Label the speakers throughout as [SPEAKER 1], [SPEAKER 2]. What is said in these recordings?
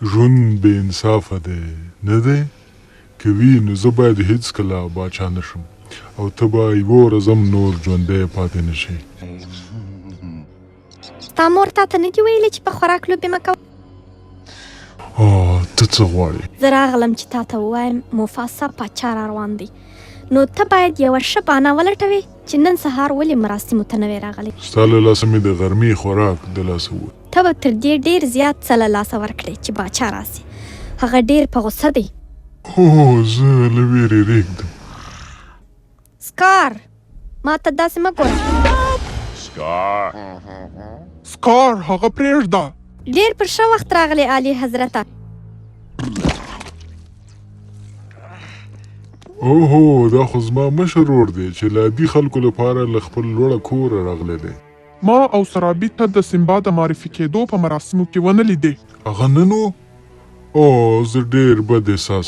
[SPEAKER 1] ژوند بې انصافه دی، نه دی؟ که وي، نو زه باید هېڅکله باچا نه شم او ته به یوه ورځ هم نور ژوندی پاتې نه شې.
[SPEAKER 2] ستا مور تا ته نه دي ویلي چې په خوراک لوبې مه کوه؟
[SPEAKER 1] آه، ته څه غواړې؟
[SPEAKER 2] زه راغلم چې تا ته ووایم موفاسا پاچا راروان دی، نو ته باید یوه ښه بانه ولټوې چې نن سهار ولې مراسمو ته نه وې راغلی.
[SPEAKER 1] ستا له لاسه مې د غرمې خوراک د لاسه ووت.
[SPEAKER 2] ته به تر دې ډېر زیات څه له لاسه ورکړې چې باچا راسي. هغه ډېر په غوسه دی.
[SPEAKER 1] هو، زه له وېرې رېږدم.
[SPEAKER 2] سکار! ما ته داسې مه ګوره.
[SPEAKER 3] سکار!
[SPEAKER 4] سکار، هغه پرېږده.
[SPEAKER 2] ډېر پر ښه وخت راغلې اعلي حضرته.
[SPEAKER 1] اوهو، دا خو زما مشر ورور دی چې له عادي خلکو لپاره له خپل لوړه کوره راغلی دی.
[SPEAKER 4] ما او سرابي ته د سیمبا د معرفي کېدو په مراسمو کې ونه لیدې.
[SPEAKER 1] هغه نن و؟ اوه، زه ډېر بد احساس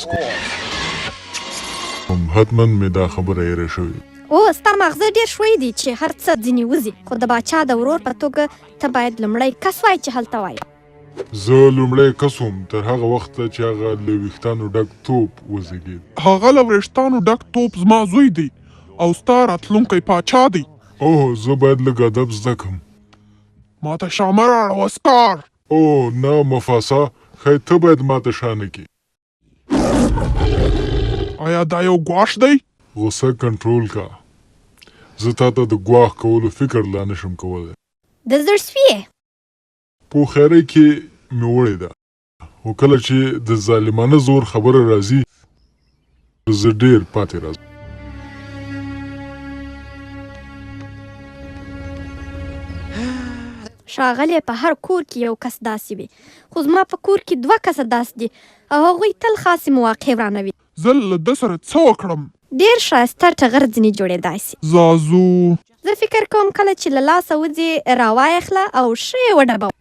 [SPEAKER 1] کوم. حتماً مې دا خبره هېره شوې.
[SPEAKER 2] اوه، ستا ماغزه ډېر ښوی دي چې هر څه ځینې وځي، خو د باچا د ورور په توګه ته باید لومړی کس وای چې هلته وای.
[SPEAKER 1] زه لومړی کس وم تر هغه وخته چې هغه له ویښتانو ډک توپ وزېږېد.
[SPEAKER 4] هغه له وریښتانو ډک توپ زما زوی دی او ستا راتلونکی پاچا دی.
[SPEAKER 1] اوه، زه باید لږ ادب زده کړم.
[SPEAKER 4] ماته شا مه راړوه، سکار!
[SPEAKER 1] اوه، نه، مفاسا، ښايي ته باید ماته شا نه کړې.
[SPEAKER 4] ایا دا یو ګواښ دی؟
[SPEAKER 1] غوسه کنټرول کړه. زه تاته د ګواښ کولو فکر لا نه شم کولی.
[SPEAKER 2] د زړه سوي یې.
[SPEAKER 1] په هوښیارۍ کې مې وړې ده، خو کله چې د ظالمانه زور خبره راځي، زه ډېر پاتې راځم.
[SPEAKER 2] ښاغلی په هر کور کې یو کس داسې وي، خو زما په کور کې دوه کسه داسې دي او هغوی تل خاصې مواقع ورانوي.
[SPEAKER 4] زه له ده سره څه وکړم؟
[SPEAKER 2] ډېر ښایسته ټغر ځینې جوړېدای شي.
[SPEAKER 4] زازو.
[SPEAKER 2] زه فکر کوم کله چې له لاسه وځي راوایخله او ښه یې وډبوه.